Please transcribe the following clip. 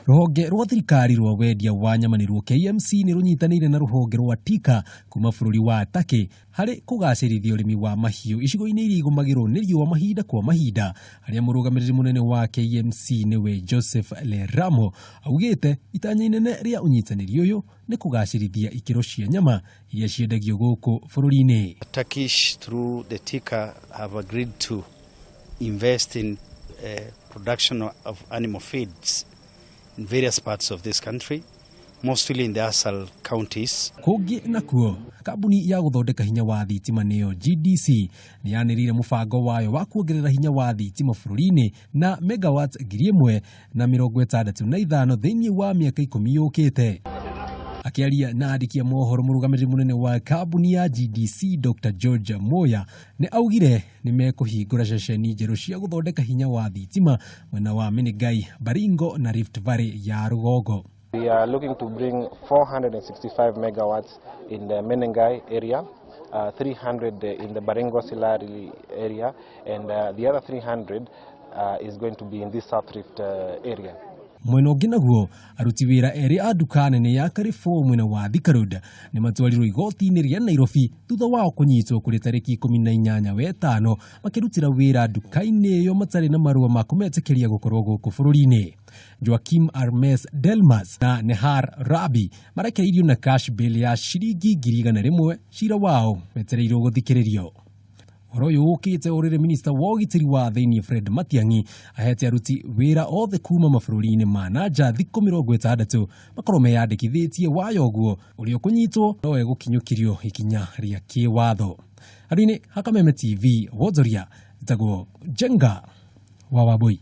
Rũhonge rwa thirikari rwa wendia wa nyama nĩruo KMC nĩ rũnyitanĩire na rũhonge rwa TIKA kuma bũrũri wa Turkey harĩ kũgacĩrithia ũrĩmi wa mahiũ icigo-inĩ iria igũmagĩrwo nĩ riũa mahinda kwa mahinda, harĩa mũrũgamĩrĩri mũnene wa KMC nĩwe Joseph Leramo augĩte itanya inene rĩa ũnyitanĩri ũyũ nĩ kũgacĩrithia ikĩro cia nyama iria ciendagio gũkũ bũrũri-inĩ. Turkish through the TIKA have agreed to invest in production of animal feeds in various parts of this country, mostly in the ASAL counties. Kũngĩ nakuo, kambuni ya gũthondeka hinya wa thitima nĩyo GDC nĩ yanĩrĩire mũbango wayo wa kuongerera hinya wa thitima bũrũri-inĩ na megawatts 1,065 thĩinĩ wa mĩaka 10 yũkĩte. Akĩaria na andĩki a mohoro, mũrũgamĩrĩri mũnene wa kambuni ya GDC Dr. George Moya nĩ augire nĩ mekũhingũra ceceni njerũ cia gũthondeka hinya wa thitima mwena wa Menengai, Baringo na Rift Valley ya rũgongo. We are looking to bring 465 megawatts in the Menengai area, 300 in the Baringo Silari area, and the other 300 is going to be in this South Rift area. Mwena ũngĩ naguo, aruti wĩra erĩ a nduka nene ya Carrefour mwena wa Thika Road nĩ matwarirwo igoti-inĩ rĩa Nairobi thutha wao kũnyitwo kũrĩ tarĩki 18 wetano makĩrutĩra wĩra nduka-inĩ ĩyo matarĩ na marũa ma kũmetĩkĩria gũkorwo gũkũ bũrũri-inĩ. Joaquim Armes Delmas na Nehar Rabi marekereirio na cash bail ya ciringi 100,000, cira wao wetereirwo gũthikĩrĩrio. Ũhoro ũyũ ũkĩte ũrĩrĩ minista wa ũgitĩri wa thĩinĩ Fred Matiang'i ahete aruti wĩra othe kuma mabũrũri-inĩ ma na nja thikũ 60 makorwo meyandĩkithĩtie waya ũguo ũrĩa ũkũnyitwo no egũkinyũkirio ikinya rĩa kĩwatho. Handũ-inĩ ha Kameme TV wonjoria, njĩtagwo Njenga wa Wambui.